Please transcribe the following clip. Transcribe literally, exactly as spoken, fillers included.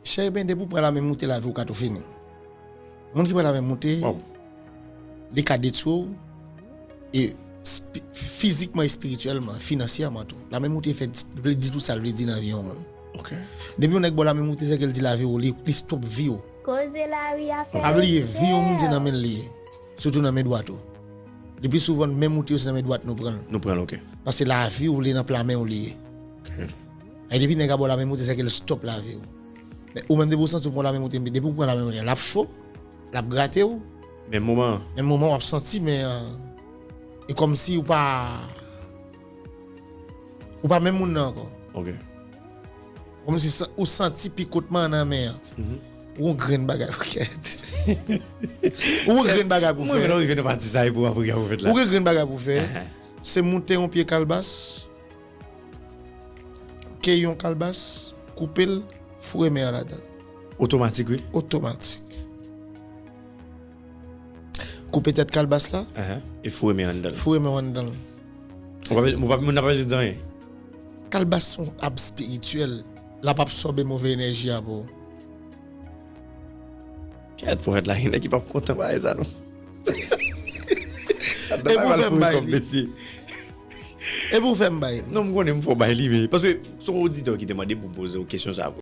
Chè, ben, depi w pran lame moute, lavi w ka tou fini. Moun ki pran lame moute, li ka detwi w, e spi- fizikman, espirityèlman, finansyèman tou. Lame moute fè di- vle di tout sa l vle di nan vi yon moun. Ok. Depi yon nèg ba w lame moute, se ke l di lavi w, li, li stop vi w. Koze lari a fè. Pa bliye, vi yon moun se nan men l li ye. Sitou nan men dwat ou. Depi souvan, men moute yo se nan men dwat nou pran l. Nou pran l, ok. Paske lavi w li nan pla men w li ye. Ok. E depi nèg a ba w lame moute, se ke l stop lavi w. Men ou menm depi w santi w pran lame moute, depi w pran lame moute, l ap cho, l ap grate w. Menm moman. Menm moman w ap santi, men e kòmsi ou pa ou pa menm moun nan ankò. Ok. Kòmsi ou santi pikotman nan men an. Ou yon grenn bagay pou fè. Ou yon grenn bagay pou Mwen fè. Mwen rive nan pati sa e pou apre ou fè la. Ou gen grenn bagay pou fè. Se moute yon pye kalbas, ke yon kalbas, koupe l, foure men an ladan l. Otomatik, wi. Otomatik. Koupe tèt kalbas la. E foure men anndan l. Foure men anndan l. Ou pa, ou pa, moun nan pa bezwen di anyen. Kalbas se yon ab espirityèl. L ap absòbe move enèji a pou ou. Kèt pwofèt la, gen nèg ki p ap kontan bagay sa non. E pou fè m bay li. E pou fè m bay li. Non, m konnen m fò bay li, men paske se yon oditè ki te mande m pou m poze w kesyon sa.